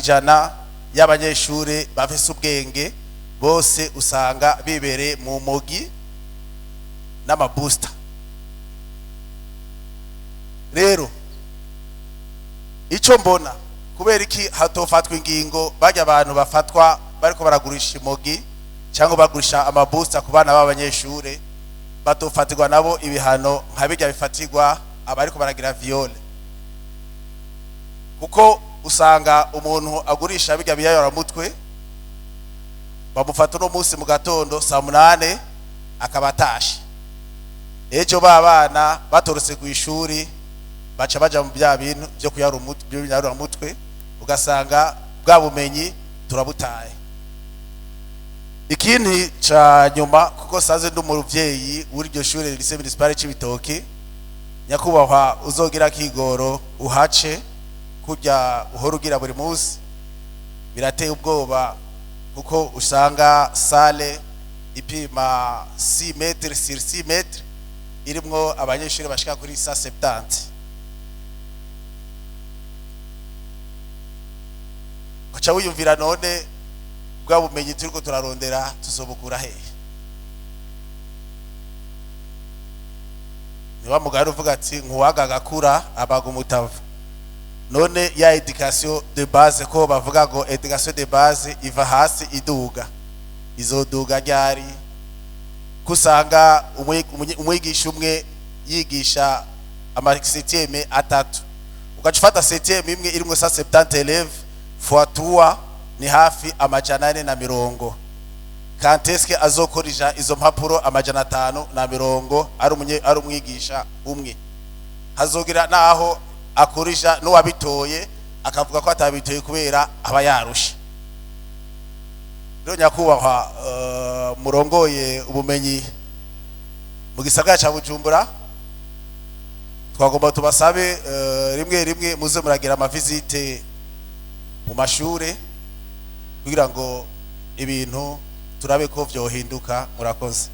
100% y'abanyeshuri bafise ubwenge bose usanga bibereye mu mogi n'amabusta. Rero icyo mbona, kubera iki hatofatwa ingingo bajya abantu bafatwa bariko baragurisha imogi cyangwa bagurisha amabusta ku bana b'abanyeshure batofatirwa nabo ibihano nka bijya bifatirwa abariko baragira viol? Kuko usanga umuntu agurisha bijya biyayoramutwe bamufata uno munsi mu gatondo saa 8 akaba atashe. Ejo ba bana batorotse ku ishuri baca baja mu bya bintu byo kuyarura mutwe, ugasanga bwa bumenyi turabutaye. Ikindi ca nyuma, kuko sanze ndi umuvyeyi w'iryo shure lycée municipal Cibitoke, nyakubahwa, uzogira kigoro uhace kurya uhora ugira buri munsi. Birateye ubwoba kuko usanga salle ipima 6 mètres sur 6 mètres irimwo abanyeshuri bashika kuri 170. Ugaca wiyumvira, none bwa bumenyi turiko turarondera tuzobukura hehe? Niba mugari uvuga ati nkuwaga agakura abaga umutavu. None ya éducation de base, ko bavuga ngo éducation de base iva hasi iduga, izoduga ryari kusanga umwigisha umwe yigisha ama septième atatu? Ugaca ufata septième imwe irimwo 170 élèves fois 3, ni hafi 420. Quand est-ce que azokorija izo mpapuro 520 ari umwigisha umwe? Hazogira naho akorija n'uwabitoye akavuga ko atabitoye kubera aba yarushe. Rero nyakubahwa murongoye ubumenyi mu gisagara ca Bujumbura, twagomba tubasabe rimwe rimwe muze muragira ama visites mu mashure kugira ngo ibintu turabe ko vyohinduka. Murakoze.